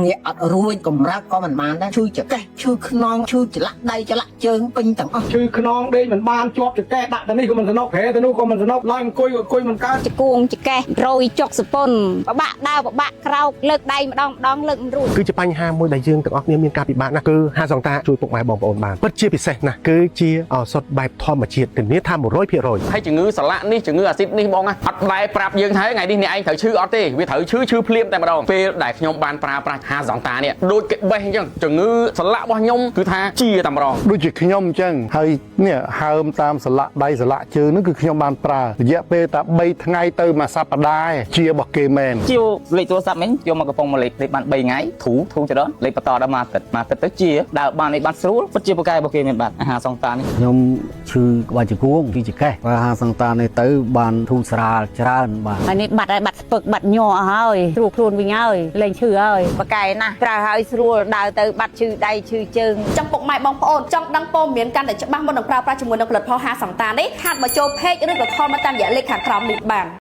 ងាកអត់រួចកម្រើកក៏មិនបានដែរឈឺចង្កេះឈឺខ្នងឈឺចលះដៃចលះជើងពេញទាំងអស់ ឈឺខ្នងដេកមិនបានជាប់ចង្កេះដាក់ទៅនេះក៏មិនសំណុកប្រែទៅនោះក៏មិនសំណុកឡើងអង្គុយក៏អង្គុយមិនកើត ជង្គង់ចង្កេះរយចុកសពុនបបាក់ដើរបបាក់ក្រោកលើកដៃម្ដងម្ដងលើកមិនរួច គឺជាបញ្ហាមួយដែលយើងទាំងអស់គ្នាមានការពិបាកណាស់គឺហាសង្តាជួយពុកម៉ែបងប្អូនបានពិតជាពិសេសណាស់គឺជាឱសថបែបធម្មជាតិធានាថា100% ហើយជំងឺសន្លាក់នេះជំងឺអាស៊ីតនេះបងណាអត់ដែលប្រាប់យើងថាថ្ងៃនេះអ្នកឯងត្រូវឈឺអត់ទេវាត្រូវឈឺឈឺភ្លាមតែម្ដងពេលដែលខ្ញុំបានប្រើប្រាស់ហាសង្តានេះដូចគេបេះអញ្ចឹងជំងឺសន្លាក់របស់ខ្ញុំគឺថាជាតែម្ដង ដូចជាខ្ញុំអញ្ចឹងហើយនេះហើមតាមសន្លាក់ដៃសន្លាក់ជើងហ្នឹងគឺខ្ញុំបានប្រើរយៈពេលតែ3ថ្ងៃទៅមួយសប្តាហ៍ឯងជារបស់គេមែន ជាលេខទូរស័ព្ទមិញយកមកកំប៉ុងមកលេខលេខបាន3ថ្ងៃធូធូច្រើនលេខបន្តដល់មួយអាទិត្យមួយអាទិត្យទៅជាដើរបាននេះបានស្រួលពិតជាពូកែរបស់គេមែនបាទអាហារសង្តានេះ ខ្ញុំឈឺក្បាលជង្គង់ឈឺចង្កេះប្រើអាហារសង្តានេះទៅបានធូរស្រាលច្រើនបាទ ហើយនេះបាត់ហើយបាត់ស្ពឹកបាត់ញ័រអស់ហើយស្រួលខ្លួនវិញហើយលែងឈឺហើយ បកែណាស់ប្រើហើយស្រួលដើរទៅបាត់ឈឺដៃឈឺជើង ចង់ពុកម៉ែបងប្អូនចង់ដឹងព័ត៌មានកាន់តែច្បាស់មុននឹងប្រើប្រាស់ជាមួយនឹងផលិតផលហាសង្តានេះហាត់មកចូល page ឬក៏ call មកតាមរយៈលេខខាងក្រោមនេះបាន។